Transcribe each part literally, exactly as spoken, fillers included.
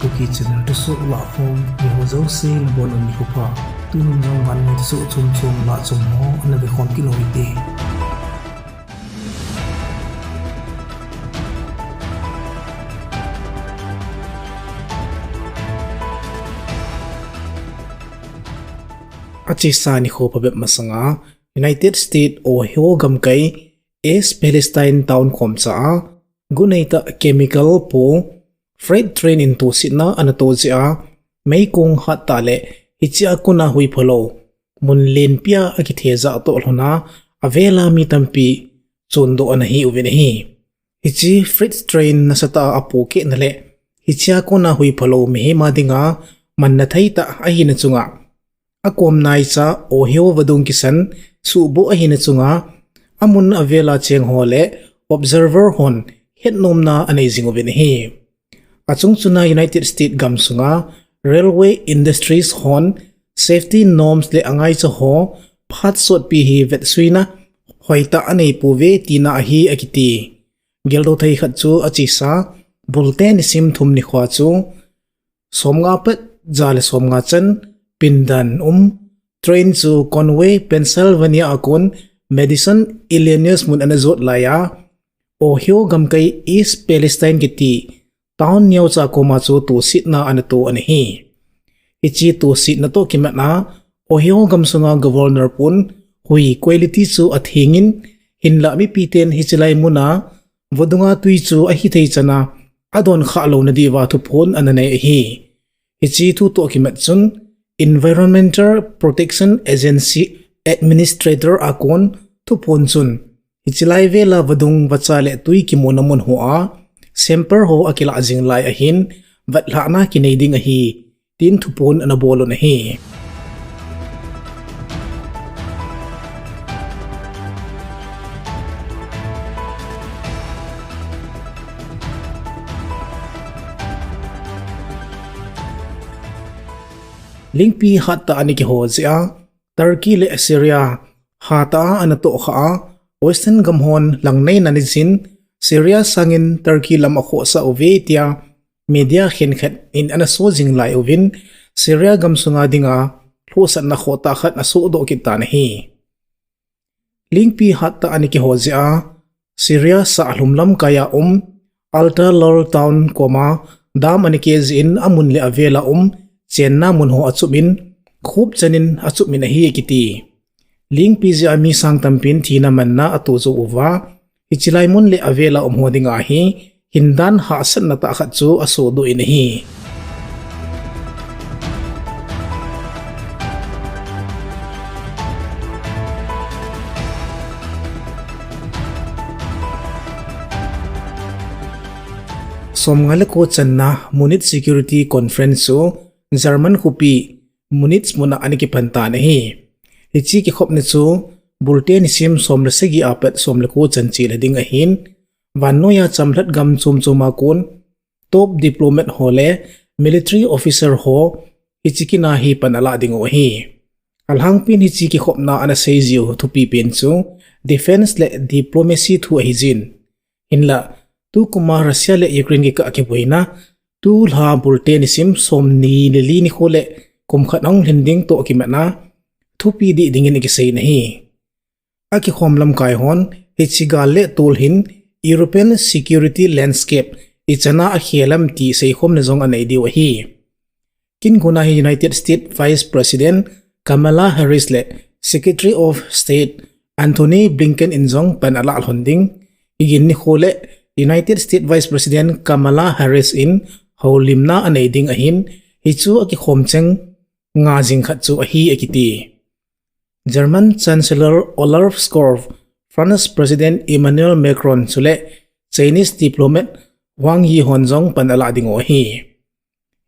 Kuki channel thusoh lahkhom, mi ho jouse nabonun nikho pha. Tunin jong vannoi thusoh chom chom lah chom ho ana vekhom kit u hite. Achesa nikho phabep masanga, United States Ohio gamkai, East Palestine town khomcha a, gunei tah chemical po freight train in tosetna ana to jeh a, meikong hat tah le hichea kona hui phalou mun lenpia akithe jah toh lhona, avela mi tampi chondoh ana hi uvin ahi. Hiche freight train nasatah a apohkehna le hichea kona hui phalou mihem a dinga manna thei tah ahina chunga, akom naicha Ohio vadung kisan suhboh ahina chunga, amun avela cheng ho le observer hon hetnomna anei jing uvin ahi. Achung chuna United States gamsunga railway industries hon safety norms le angaicha ho phat sotpi hi vetsuina hoitah aneipouve tina ahi akiti. Geldoh thei khat chu achesa Bulte nisim thum nikhoa chu somnga pat ja le somnga chan pindan um train chu Conway, Pennsylvania a kon Madison, Illinois mun ana jot laiya, Ohio gamkai East Palestine kiti town neocha koma chu tosetna ana to ana hi. Hiche tosetna toh kimat a, Ohio gamsunga governor pun hui quality chu athengin, hinlah mipiten hiche lai muna vadunga twi chu ahithei chana adon khah louna diuva thuphon ana nei ahi. Hiche thu toh kimat chun Environmental Protection Agency Administrator a kon thuphon chun, hiche lai vela vadung vacha le twi kimuna mun hoa sample ho akilah jing lai ahin, vetlhahna kinei ding ahi, tin thuphon ana bolun ahi. Lingpi hattah ana kiho jeh a, Turkey le Syria hatah a ana tohkhah a, Western gamhon langneina neijin Syria sangin Turkey lam akhohsah uve tia media khenkhat in ana so jing lai uvin, Syria gamsunga dinga lhohsahna khohtah khat asohdoh kit tan ahi. Lingpi hattah ana kiho jeh a, Syria sahlum lamkaiya um Altalal town koma dam ana keh jeh in amun le avela um chenna mun ho achupin, khupchanin achupin ahi akiti. Lingpi jeh a mi sang tampin thina manna ato jou uva, hiche lai mun le avela um ho dinga hi hindan hahsatna tah khat chu asohdoh in ahi. Somnga le ko channa Munich Security Conference chu German khopi Munich muna ana kipan tan ahi. Hiche kikhopna chu Bulte nisim som le sagi apat som le ko chan chilha ding ahin, vannoiya chamlhat gam chom choma kon top diplomat ho le military officer ho hiche kina hi pan alah dingu ahi. Alhangpin hiche kikhopna ana seijiu thupipen chu defence le diplomacy thu ahijin, hinlah tukuma Russia le Ukraine kikah kiboina tulha Bulte nisim somni le li nikho le kum khat ahung lhin ding toh kimatna thupi dih dingin akiseiyin ahi. Akikhom lamkai hon hiche gal le tol hin European security landscape ichana akhel am ti seikhomna jong anei diu ahi. Kingona hi United States Vice President Kamala Harris le Secretary of State Antony Blinken in jong pan alah lhon ding igin nikho le United States Vice President Kamala Harris in houlimna anei ding ahin, hichu akikhom cheng nga jing khat chu ahi akiti. German Chancellor Olaf Scholz, France President Emmanuel Macron chule Chinese diplomat Wang Yi hon jong pan alah dingu ahi.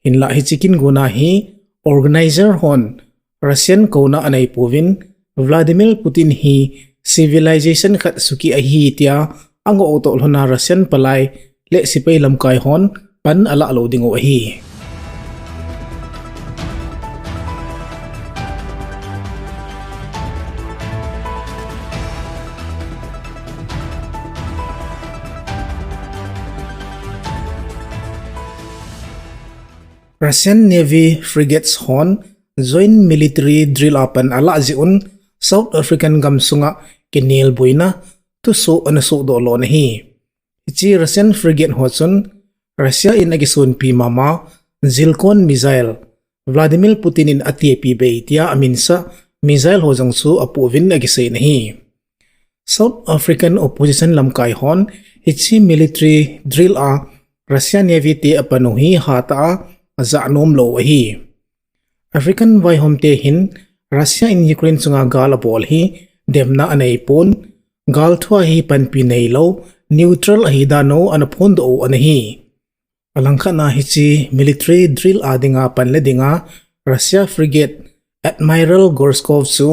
Hinlah hiche kingona hi organizer hon Russian kouna anei pouvin, Vladimir Putin hi civilization khat sukeh ahi tia angoh toh lhona Russian palai le sepai lamkai hon pan alah lou dingu ahi. Russian Navy frigates hon joint military drill a pan alah jeh un South African gamsunga kinelboina thusoh ana sohdoh lhon ahi. Hiche Russian frigate ho chun Russia in akisonpi mama Zircon missile, Vladimir Putin in atepi bei tia aminsah missile ho jong chu apouvin akisei in ahi. South African opposition lamkai hon hiche military drill a Russia Navy te apan u hi hatah a ajah nom lou ahi. African vaihom te hin Russia in Ukraine chunga gal abol hi demna anei pon, gal thua hi panpi neilou, neutral ahi dan u ana phondoh u ana hi. Alangkhat na hiche military drill a dinga pan le dinga Russia frigate Admiral Gorshkov chu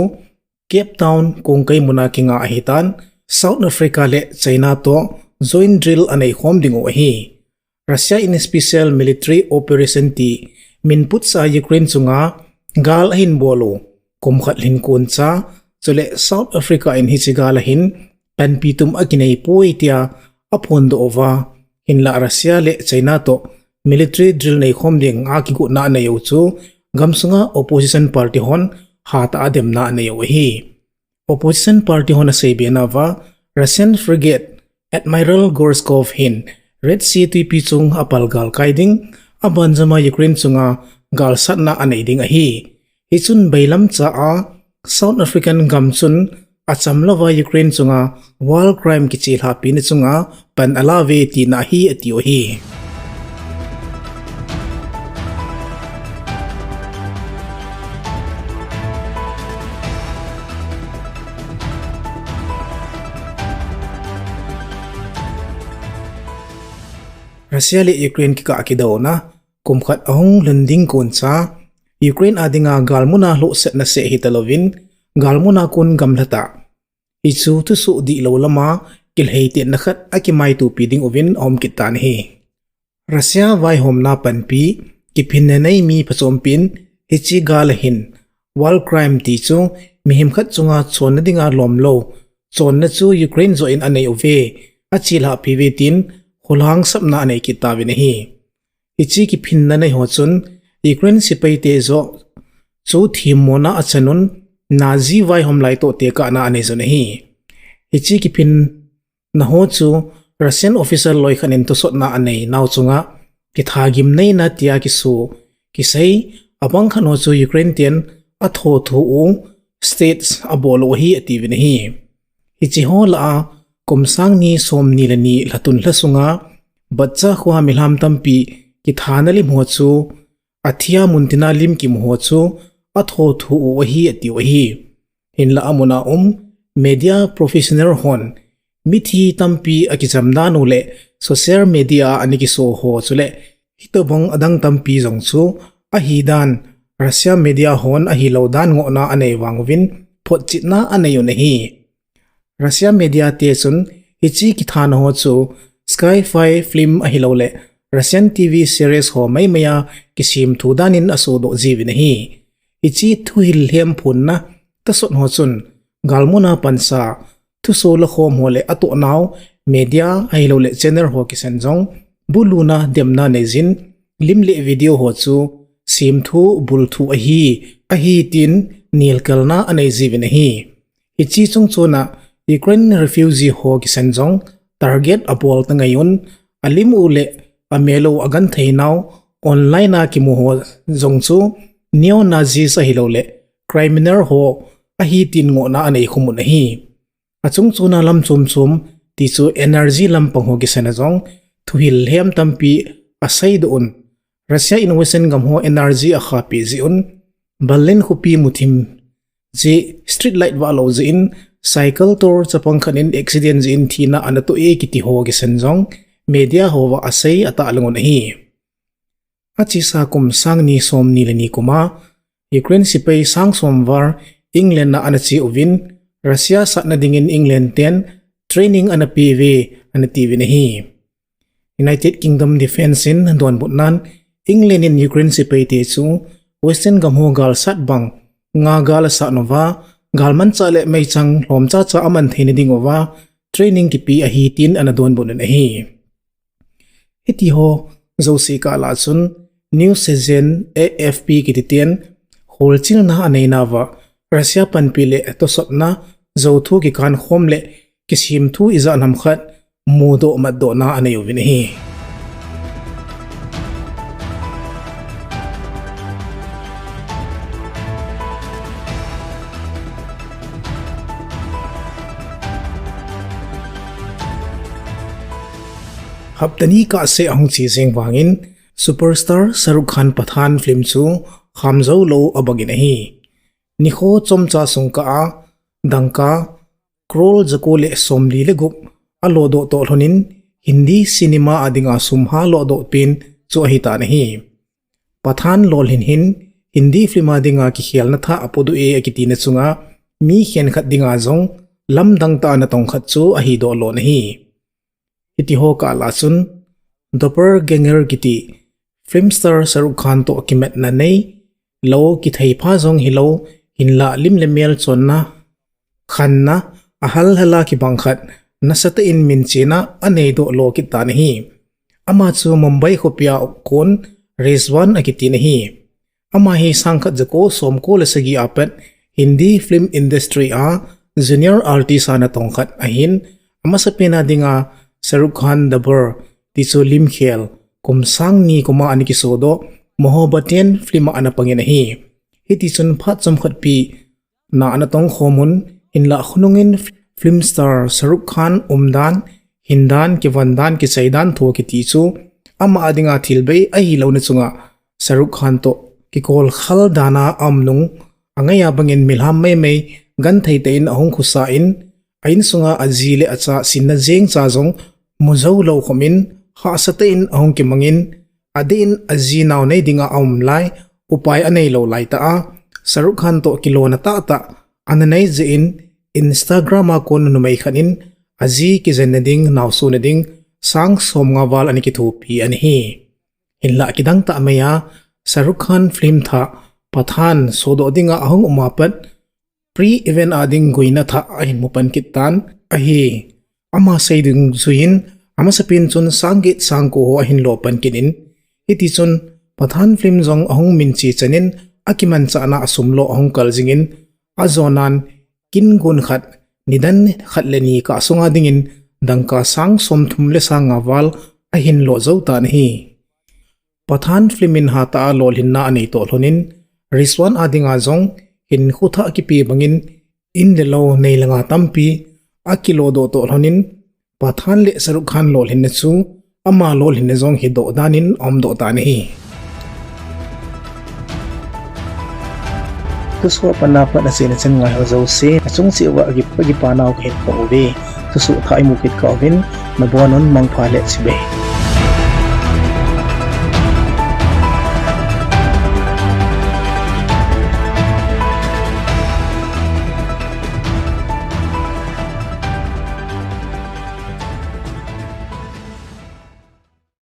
Cape Town kongkai muna kinga ahitan, South Africa le China toh joint drill anei khom ding u ahi. Russia in special military operation ti min putsa Ukraine chunga gal ahin bol u kum khat lhin kon cha, chule South Africa in hiche gal a hin panpi tum akinei poi tia aphondoh uva, hinlah Russia le China toh military drill nei khom ding a kigotna anei u chu gamsunga opposition party hon hatah a demna anei u ahi. Opposition party hon asei be nauva, Russian frigate Admiral Gorshkov hin Red Sea twipi chung apal gal kai ding, abanjama Ukraine chunga galsatna anei ding ahi. Hichun bailam cha a South African gam chun acham louva Ukraine chunga war crime kichelhahpi na chunga pan ala uve tina hi ati u ahi. Russia le Ukraine kikah kidouna kum khat ahung lhun ding kon cha, Ukraine a dinga galmuna lhohsetna seh hitalouvin, galmuna kon gamla tah, hichu thusoh dihlou lama kilheitetna khat akimaitopi ding uvin aum kit tan ahi. Russia vaihomna panpi, kiphinna nei mi phachompin, hiche gal a hin war crime ti chu mihem khat chunga chonna dinga lomlou chonna chu Ukraine joh in anei uve, achelhahpi uve tin kholhang sapna anei kit tauvin ahi. Hiche kiphinna nei ho chun Ukraine sepai te joh chu themmona achan un, Nazi vaihom lai toh tekahna anei jun ahi. Hiche kiphinna ho chu Russian officer loikhat in thusotna anei nau chunga kithagim neina tia kisu kisei, abang khat ho chu Ukraine ten atho thu u states abol u ahi atiuvin ahi. Hiche ho lah a kum sang ni som ni le ni lhatun lha sunga Bucha khoa milham tampi kithana lim ho chu athia muntina lim kimu ho chu atho thu u ahi atiu ahi. Hinlah amuna um media professional hon mithi tampi akijam dan u le social media a ana kiso ho chule hitobang adang tampi jong chu ahi dan Russia media hon ahilou dan ngohna anei vang uvin photchetna anei u ahi. Russia media te chun hiche kithana ho chu sci-fi film ahilouleh Russian T V series ho maimai a kisemthu dan in asodoh jiuvin ahi. Hiche thuhil lhem phonna thusot ho chun galmuna pansa thuso lakhom ho le atohnau media ahilouleh channel ho kisan jong buluna demna neijin lim le video ho chu semthu bulthu ahi, ahi tin nelkalna anei jiuvin ahi. Hiche chungchon a Ukraine refugee ho kisan jong target abol ta ngai un, alim u le amel u agenthei nau online a kimu ho jong chu neo-Nazis ahilouleh criminal ho ahi tin ngohna anei khum un ahi. Achungchon a lam chom chom tichu energy lampang ho kisan a jong thuhil lhem tampi aseidoh un, Russia in Western gam ho energy akhahpeh jeh un, Berlin khopi muthim jeh street light vahlou jeh in cycle tor chapang khat in accident jeh in thina ana toh e kiti ho kisan jong media ho uva asei atah lheh un ahi. Achesa kum sang ni som ni le ni kum a Ukraine sepai sang som val England a ana che uvin, Russia satna dingin England ten training ana pe uve ana tiuvin ahi. United Kingdom Defence in donbutnan England in Ukraine sepai te chu Western gam ho gal sat banga gal asat uva, gal manchah le meichang lhomcha cha aman theina ding uva training kipe ahi tin ana donbut un ahi. Hiti ho jouse kah lah a chun News agent A F P kiti ten holchilna anei nauva, Russia panpi le tosotna jouthu kikan khom le kisim thu ijat ham khat mudoh matdohna anei uvin ahi. Hapta ni kah seh ahung che jeng vangin superstar Shahrukh Khan Pathaan film chu khamjou lou abangin ahi. Nikho chomcha sung kah a dangka crore jako le somli le gup alodoh toh lhonin Hindi cinema a dinga sum ha lodoh pen chu ahitan ahi. Pathaan lolhin hin Hindi film a dinga kikhelna thah apodoh e akitina chunga mi khenkhat dinga jong lamdang tah a natong khat chu ahidoh lon ahi. Hitiho kah lah chun Doppelganger kiti film star Shahrukh Khan toh kimatna neilou, kitheipha jong hilou, hinlah lim le mel chonna, khanna, ahalhal a kibang khat nasatah in minchena aneidoh lo kit tan ahi. Ama chu Mumbai khopia kon Rizwan akitin ahi. Ama hi sangkhat jako somko le sagi a pat Hindi film industry a junior artist a natong khat ahin, amasapen a dinga Shahrukh Khan Dabbar tichu limkhel kum sang ni kuma ana kisodoh Mohabbatein film a ana pangin ahi. Hitichun phat chomkhat pi na ana tongkhom un, hinlah khonungin film star Shahrukh Khan umdan, hindan, kivandan, kichaidan thu kiti chu ama a dinga thilbei ahilouna chunga Shahrukh Khan toh kikolkhal dan a aum nung, angaiya bangin milham meimei, genthei tah in ahung khosa in, a insunga aji le acha sinna jengcha jong mujou lou khomin, hahsatah in ahung kimangin, adeh in aji naonei dinga aum lai, upai aneilou laitah a Shahrukh Khan toh kilona tahtah ana nei jeh in, Instagram a kon numei khat in aji kijenna ding, naosohna ding sang somnga val ana kithopi ana hi. Hinlah kidang tah maiya Shahrukh Khan film thah Pathaan sodoh dinga ahung um a pat pre-event a ding guina thah ahin mupan kit tan ahi. Ama sei dungjuiyin amasapen chun sang get sang ko ho ahin lopan kit in, hitichun Pathaan film jong ahung minche chanin akimanchahna a sum lo ahung kal jingin, ajonan kin gun khat, nidan khat le ni kah sunga dingin dangka sang somthum le sang nga val ahin lo jou tan ahi. Pathaan film in hatah a lolhinna anei toh lhonin, Rizwan a dinga jong hinkho thah kipe bangin in le lou neilanga tampi akilodoh toh lhonin, Pathaan le Shahrukh Khan lolhinna chu ama lolhinna jong hidoh danin aumdoh tan ahi. Thusoh a pat na pat achaina chan ngai ho jouse achung cheh uva akipa nau kahin phong uve. Thusoh thah imu kit kah uvin, nabonun mangpha le chibai.